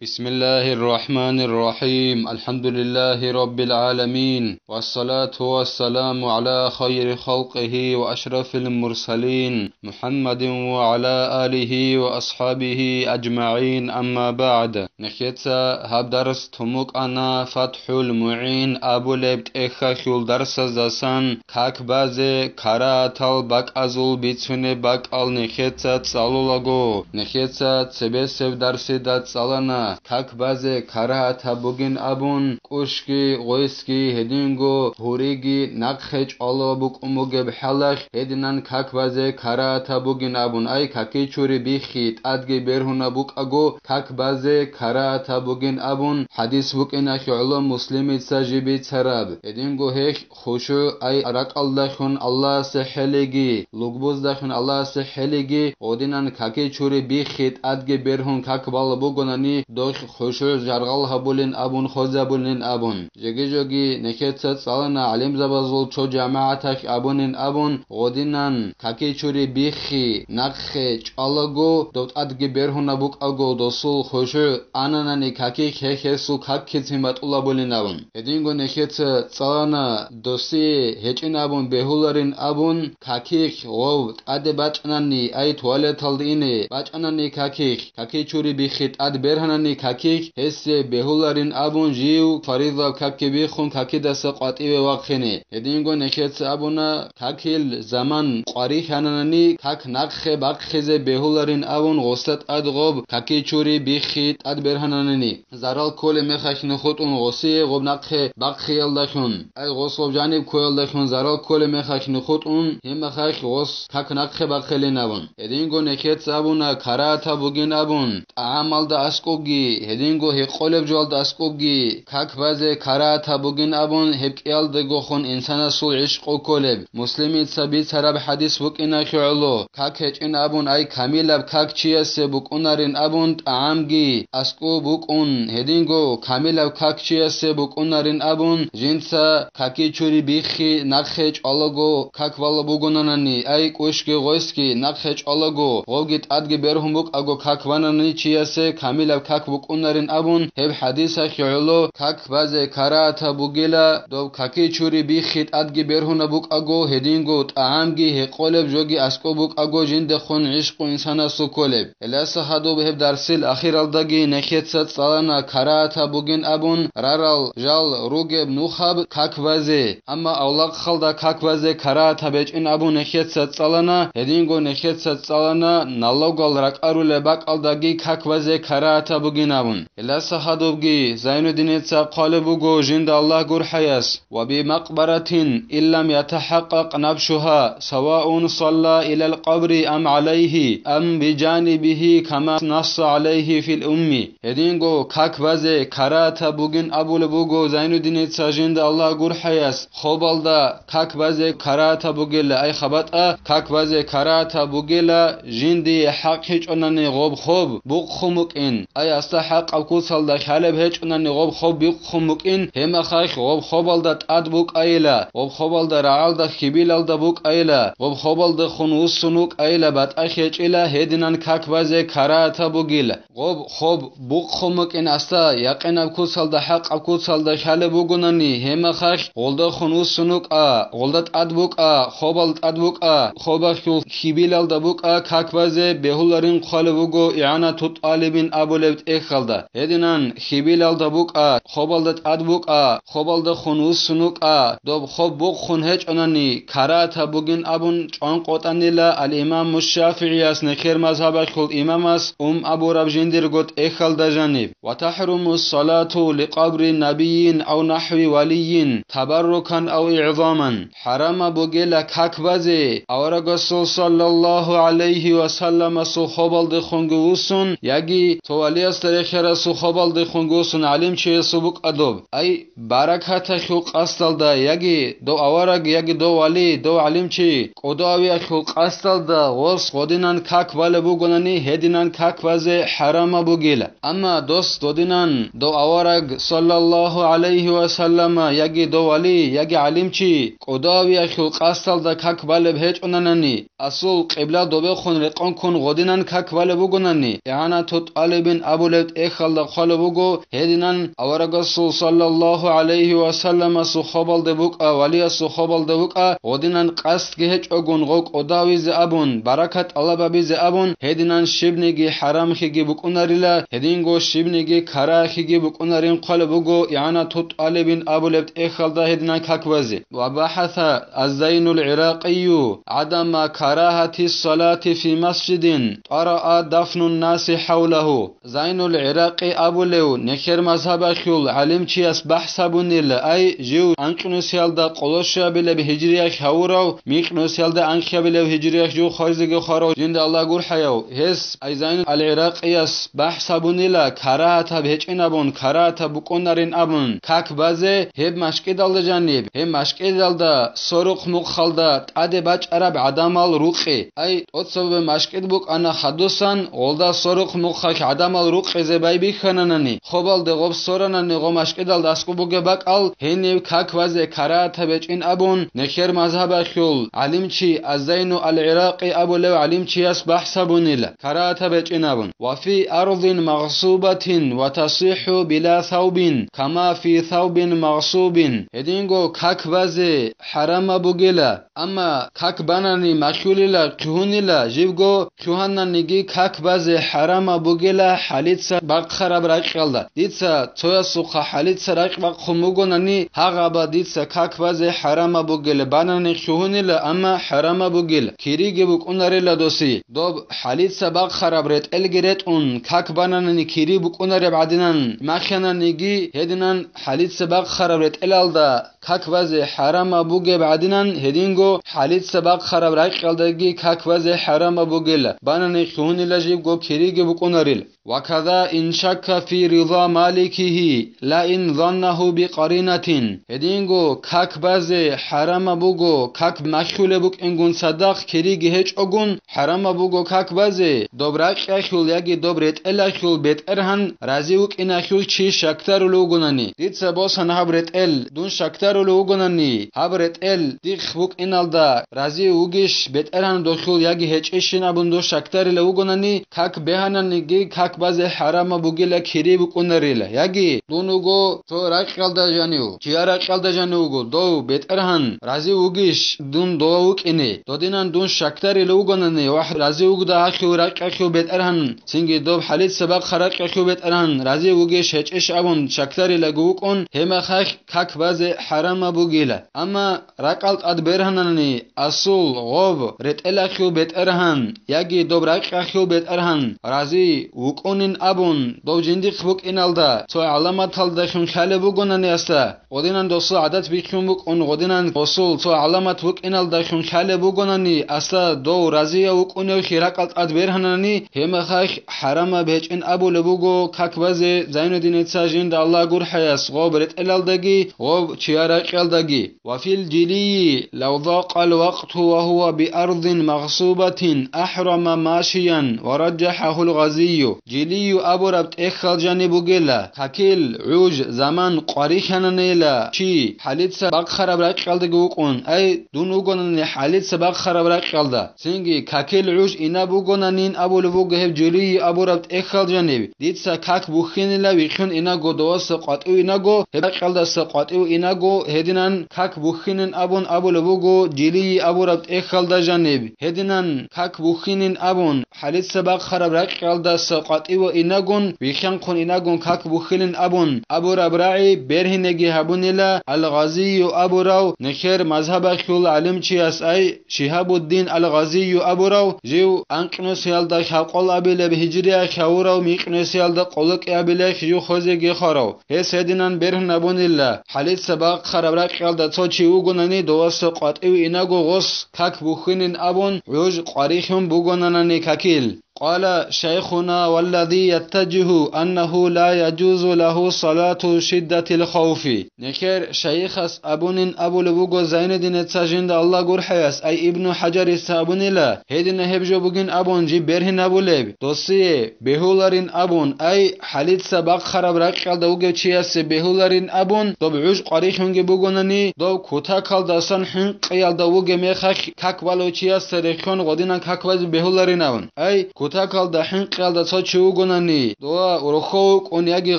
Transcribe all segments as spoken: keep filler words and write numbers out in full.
بسم الله الرحمن الرحيم. الحمد لله رب العالمين. والصلاة والسلام على خير خلقه وأشرف المرسلين محمد وعلى آله وأصحابه أجمعين. أما بعد. Нехеца гьаб дарс тумукъана ФатхӀул МугӀин абулеб тӀехьалъул дарсаздасан как базе карагьатал бакӀазул бицунеб бакӀал нехеца цӀалулаго, нехеца цебесеб дарсида цӀалана, как базе карагьатаб бугин абун, кӀушги, гъойсги, гьединго гьуриги нахъе чӀвала букӀун бугеб хӀалалъ, гьединан как базе карагьатаб бугин абун, ай какичури биххи тӀадги бергьунаб букӀаго, как базе карагьатаб бугин абун, хӀадис букӀиналъе гӀоло Муслимица жиб бицараб. Гьединго гьелъ хушугӀ, ай ракӀалдалъун Аллагьасе хӀелиги, лугбуздалъун Аллагьасе хӀелиги, гъодинан какичури биххи тӀадги бергьун как бала бугонани, дохь хушугӀ жаргъал гьабулин абун хвезабулин абун. Жеги-жоги нехеца цӀалана гӀалимзабазул цо жамагӀаталъ абунин абун, гъодинан какичури биххи нахъе чӀвалаго, дов тӀадги бергьунаб букӀаго, досул хушугӀ ананани какихь гьехьесул какицин батӀулабулин абун. Гьединго нехеца цӀалана досие гьечӀин абун бегьуларин абун, какихь гъов тӀаде бачӀанани, ай туалеталда ине бачӀанани какихь, какичури биххи тӀад бергьанани какихь, гьесие бегьуларин абун жив фаризаб какги биххун какидаса къватӀиве вахъине. Гьединго нехеца абуна, какил заман къварилъананани, как нахъе бахъизе бегьуларин абун гъосда тӀад гъоб какичури биххи тӀад бергьананани. Зарал кколеб мехалъ нухутӀун гъосие гъоб нахъе бахъиялдалъун, ай гъос гъоб жаниб ккоялдалъун зарал кколеб мехалъ нухутӀун, гьеб мехалъ гъос как нахъе бахъилин абун. Гьединго нехеца абуна карагьатаб бугин абун, тӀагӀамалда аскӀобги, гьединго гьекъолеб жоялда аскӀобги, как базе карагьатаб бугин абун, гьеб кӀиялдагохун инсанасул гӀишкъу кколеб. Муслимица бицараб хӀадис букӀиналъе гӀоло, как гьечӀин абун, ай камилаб как чиясе букӀунарин абун, тӀагӀамги аскӀоб букӀун, гьединго камилаб как чиясе букӀунарин абун, жинца какичури биххи нахъе чӀвалаго как бала бугонанани, ай кӀушги гъойсги нахъе чӀвалаго, гъовги тӀадги бергьун букӀаго как банани чиясе камилаб как букӀунарин абун, гьеб хӀадисалъе гӀоло как базе карагьатаб бугила, доб какичури биххи тӀадги бергьунаб букӀаго, гьединго тӀагӀамги гьекъолеб жоги аскӀоб букӀаго жиндехун гӀишкъу инсанасул кколеб. Гьеласа гьадуб гьеб дарсил ахиралдаги нехеца цӀалана карагьатаб бугин абун, рарал жал ругеб нухаб как базе, амма авлахъалда как базе карагьатаб гьечӀин абун нехеца цӀалана, гьединго нехеца цӀалана налогал ракӀарулеб бакӀалдаги как базе карагьатаб бугин абун. Гьеласа гьадубги Зайнуддиница хъвалеб буго жинда Аллагь гурхӀаяс: وبمقبرة إن لم يتحقق نبشها، سواء صلى إلى القبر أم عليه أم بجانبه كما نص عليه في الأم. Гьединго как базе карагьатаб бугин абулеб буго Зайнуддиница жинда Аллагь гурхӀаяс, хобалда как базе карагьатаб бугела, ай хабатӀа как базе карагьатаб бугела, жиндие хӀакъ гьечӀонани гъоб хоб бухъун букӀин, ай асда хӀакъаб куцалда хьалеб гьечӀонани гъоб хоб бухъун букӀин, гьеб мехалъ гъоб хобалда тӀад букӀайила, гъоб хобалда рагӀалда хьибилалда букӀайила, гъоб хобалдехун вуссун вукӀайила, батӀа гьечӀила, гьединан как базе карагьатаб бугила. Гъоб хоб бухъун букӀин асда якъинаб куцалда, хӀакъаб куцалда хьалеб бугонани, гьеб мехалъ гъолдехун вуссун вукӀа, гъолда тӀад букӀа, хобал тӀад букӀа, хобалъул хьибилалда букӀа как базе бегьуларин хъвалеб буго ИгӀанату тӀалибин абулеб тӀехьалда. Гьединан хьибилалда букӀа, хобалда тӀад букӀа, хобалдехун вуссун вукӀа, доб хоб бухъун гьечӀонани, карагьатаб бугин абун чӀванкъотӀанила ал-Имаму ШафигӀияс, нехер мазгьабалъул имамас, ум абураб жиндирго тӀехьалда жаниб. وتحرم الصلاة لقبر نبي أو نحو ولي تبركا أو إعظاما. ХӀарамаб бугела как базе, аварагасул саллаллагьу гӀалайгьи ва салламасул хобалдехунги вуссун, яги цо валиясда рехерасул хобалдехунги вуссун гӀалимчиясул букӀа доб. Ай, баракаталъул къасдалда, яги дов авараг, яги дов вали, дов гӀалимчи кӀодо авиялъул къасдалда гъос гъодинан как балеб бугонани, гьединан как базе хӀарамаб бугила. Амма дос додинан дов авараг, саллаллагьу гӀалайгьи ва саллама, яги дов вали, яги гӀалимчи кӀодо авиялъул къасдалда как балеб гьечӀонанани, асул къибла добехун рекъон ккун гъодинан как балеб бугонани, игӀанату тӀалибин абу Гьеб тӀехьалда хъвалеб буго, гьединан аварагасул саллаллагьу гӀалайгьи ва салламасул хабалде букӀа, валиясул хабалде букӀа, гъодинан къасдги гьечӀогун гъо кӀодавизе абун, баракат тӀалаб гьабизе абун, гьединан щибниги хӀарамлъиги букӀунарила, гьединго щибниги карагьлъиги букӀунарин хъвалеб буго, ИгӀанату тӀалибин абулеб тӀехьалда гьединан как базе. Ва бахӀаса аз-Зайнул ГӀиракъию гӀадама карагьати салати фи масжидин тӀараа дафнун наси хӀавлагьу. Зайнул ГӀиракъи абулев нехер мазгьабалъул гӀалимчияс бахӀс гьабунила, ай, жив анкьнусиялда къоло щуабилеб гьижриялъ гьавурав, микьнусиялда анкьабилев гьижриялъ жив хвезеги хварав, жинда Аллагь гурхӀаяв, гьес, ай, Зайнул ал-ГӀиракъияс бахӀс гьабунила, карагьатаб гьечӀин абун, карагьатаб букӀунарин абун, как базе, гьеб машкӀидалда жаниб, гьеб машкӀидалда сорухъ мухъалда тӀаде бачӀараб гӀадамал рукъи. Ай, тӀоцебе машкӀид букӀана хадусан, гъолда сорухъ мухъалъ гӀадамал рукъизе байбихьананани, хобалде гъоб соранани гъо машкӀидалда аскӀуб бугеб бакӀал, гьенив как базе карагьатаб гьечӀин абун, нехер мазгьабалъул гӀалимчи Аззайну ал-ГӀиракъи абулев гӀалимчияс бахӀс гьабунила, карагьатаб гьечӀин абун. Ва фи ардин магъсубатин ва тасихӀу била савбин, кама фи савбин магъсубин. Гьединго как базе хӀарамаб бугила. Амма как банани махьулила, лъугьунила, живго лъугьананиги как базе хӀарамаб бугила, хӀалица бахъараб ракьалда. Дица цоясухъа хӀалица ракь бахъун бугонани, гьагъаба дица как базе хӀарамаб бугила, банани лъугьунила, амма хӀарамаб бугила. Кириги букӀунарила доси. Доб хӀалица бахъараб ретӀелги ретӀун, как бананани кири букӀунареб гӀадинан махьананиги, гьединан хӀалица бахъараб ретӀелалда как базе хӀарамаб бугеб гӀадинан, гьединго хӀалица бахъараб ракьалдаги как базе хӀарамаб бугила, банани лъугьунила, живго кириги букӀунарил. Ва каза ин шакка фи рида маликигьи, ла ин заннагьу бикъаринатин. Гьединго как базе хӀарамаб буго, как махьулеб букӀингун цадахъ кириги гьечӀогун, хӀарамаб буго как базе, доб ракьалъул яги доб ретӀелалъул бетӀергьан рази вукӀиналъул чи щакдарулев вугонани. Дица босан гьаб ретӀел, дун щакдарулев вугонани, гьаб ретӀел дихъ букӀиналда рази вугищ бетӀергьан долъул яги гьечӀищин абун дун щакдарилев вугонани, как бегьананиги как базе хӀарамаб бугила, кири букӀунарила, яги дун вуго цо ракьалда жанив, чияр ракьалда жанив вуго, дов бетӀергьан рази вугищ дун дова вукӀине? Додинан дун щакдарилев вугонани ва рази вугда гьахьул ракьалъул бетӀергьан, цинги доб хӀалица бахъа ракьалъул бетӀергьан рази вугищ гьечӀищ абун щакдарилаго вукӀун, гьеб мехалъ как базе хӀарамаб бугила. Амма ракӀал тӀад бергьанани, асул, гъоб, ретӀелалъул бетӀергьан яги доб ракьалъул бетӀергьан рази вукӀунин абун, дов жиндихъ букӀиналда цо гӀаламаталдалъун лъалеб бугонани асда, гъодинан досул гӀадат бихьун букӀун, гъодинан досул цо гӀаламат букӀиналдалъун лъалеб бугонани асда, дов разияв вукӀуневлъи ракӀал тӀад бергьанани, гьеб мехалъ хӀарамаб гьечӀин абулеб буго как базе Зайнуддиница жинда Аллагь гурхӀаяс гъоб ретӀелалдаги гъоб чияр ракьалдаги. Ва фил жилийи лав дакъал вакъту ва гьува биардин магъсубатин ахӀрама машиян ва раджахӀагьул гъазийю. Жилийю абураб тӀехьал жаниб бугела, какил, гӀуж, заман къварилъананила чи, хӀалица бахъараб ракьалдаги вукӀун, ай, дун вугонани хӀалица бахъараб ракьалда. Цинги какил гӀуж инаб бугонанин абулеб буго гьеб жилийи абураб тӀехьал жаниб. Дица как бухьинила вихьун инаго, доваса къватӀив инаго, гьеб ракьалдаса къватӀив инаго, гьединан как бухьинин абун абулеб буго жилийи абураб тӀехьалда жаниб. Гьединан как бухьинин абун, хӀалица бахъараб ракьалдаса къватӀив инагун, вихьанхъун инагун как бухьинин абун абураб рагӀи бергьинеги гьабунила ал-Гъазию абурав нехер мазгьабалъул гӀалимчияс, ай, Шигьабуддин ал-Гъазию абурав, жив анкьнусиялда хӀакъул абилеб гьижриялъ гьавурав, микьнусиялда къолокӀи абилеб жив хозеги хварав. Гьес гьединан бергьун абунила, хӀалица бахъараб ракьалда цо чи вугонани, доваса къватӀив инаго гъос как бухьинин абун, гӀуж къварилъун бугонанани какил. Къала шайхуна: «Валлади яттажигьу аннагьу ла яжузу лагьу салату шиддатил хавфи». Нехер шайихас абунин абулеб буго Зайнуддинеца жинда Аллагь гурхӀаяс, ай Ибну ХӀажарица абунила, гьедина гьеб жо бугин абун жиб бергьин абулеб, досие бегьуларин абун, ай хӀалица бахъараб ракьалда вугев чиясе бегьуларин абун, доб гӀуж къварилъунги бугонани, доб кутакалдасан хӀинкъиялда вугеб мехалъ как балев чиясе рехьон гъодинан как базе бегьуларин абун, ай Кутакалда хӀинкъиялда цо чи вугонани, дова урухьо вукӀун яги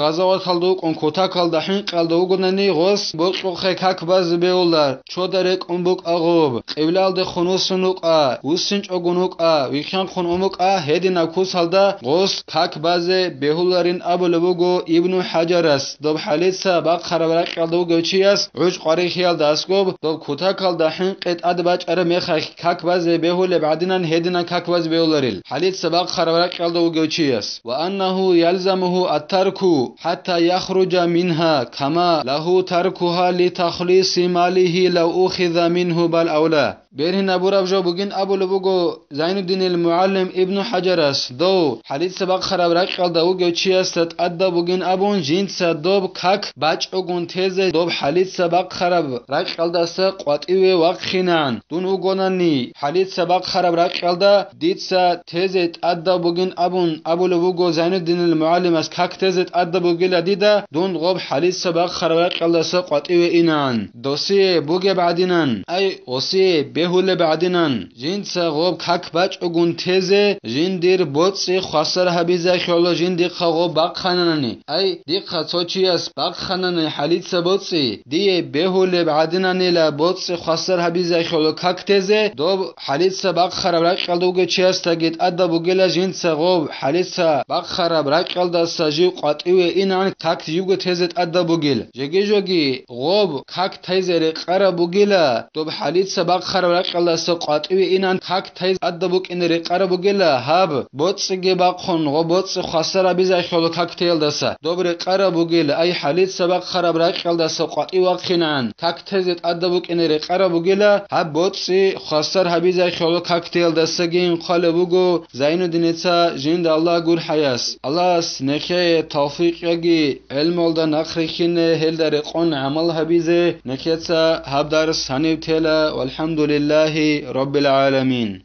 гъазаваталда вукӀун кутакалда хӀинкъиялда вугонани, гъос бокьухъе как базе бегьулар, чода рекӀун букӀа гъоб, къиблалдехун вуссун вукӀа, вуссинчӀогун вукӀа, вихьанхъун ун букӀа, гьединаб куцалда гъос как базе бегьуларин абулеб буго Ибну ХӀажарас, доб хӀалица бахъараб ракьалда вугев чияс гӀуж къварихьиялда аскӀоб, доб кутакалда хӀинкъи тӀад бачӀараб мехалъ как базе бегьулеб гӀадинан гьединан как базе бегьуларил. ХӀалица бахъараб ракьалда вугев чияс. Ва аннагьу ялзамугьу ат-тарку хӀатта яхруджа мингьа, кама лагьу таркугьа ли тахлиси малигьи лав ухиза мингьу бал авла. Бергьинабураб жо бугин абулеб буго Зайнуддинил мугӀалим Ибну ХӀажарас, дов хӀалица бахъараб ракьалда вугев чиясда тӀадаб бугин абун, жинца доб как бачӀогун тезе доб хӀалица бахъараб ракьалдаса къватӀиве вахъинан. Дун вугонани хӀалица бахъараб ракьалда, дица тезе тӀадаб бугин абун абулеб буго Зайнуддинил мугӀалимас, как тезе тӀадаб бугила дида, дун гъоб хӀалица бахъараб ракьалдаса къватӀиве инан. Досие бугеб гӀадинан, ай, гъосие бегьулеб гӀадинан, жинца гъоб как бачӀогун тезе, жиндир боцӀи хвасар гьабизахьола жиндихъа гъоб бахъананани, ай, дихъа цо чияс бахъанани хӀалица боцӀи, дие бегьулеб гӀадинанила боцӀи хвасар гьабизахьола как тезе, доб хӀалица бахъараб ракьалда вугев чиясдаги тӀадаб бугила жинца гъоб хӀалица бахъараб ракьалдаса жив къватӀиве инан как живго тезе тӀадаб бугил. Жеги-жоги гъоб как тезе рекъараб бугила, доб хӀалица бахъараб ракьалдаса къватӀиве инан как тезе тӀадаб букӀине рекъараб бугила, гьаб боцӀиги бахъун гъоб боцӀи хвасар гьабизахьола как теялдаса доб рекъараб бугила, ай хӀалица бахъараб ракьалдаса къватӀив вахъинан как тезе тӀадаб букӀине рекъараб бугила, гьаб боцӀи хвасар гьабизахьола как теялдасаги хъвалеб буго Зайнуддиница жинда Аллагь гурхӀаяс. Аллагьас нехее тавфикъ яги, гӀелмалда нахърихьине, гьелда рекъон гӀамал гьабизе. Нехеца гьаб дарс гьанив тела. ВалхӀамдулиллагьи раббил гӀаламин.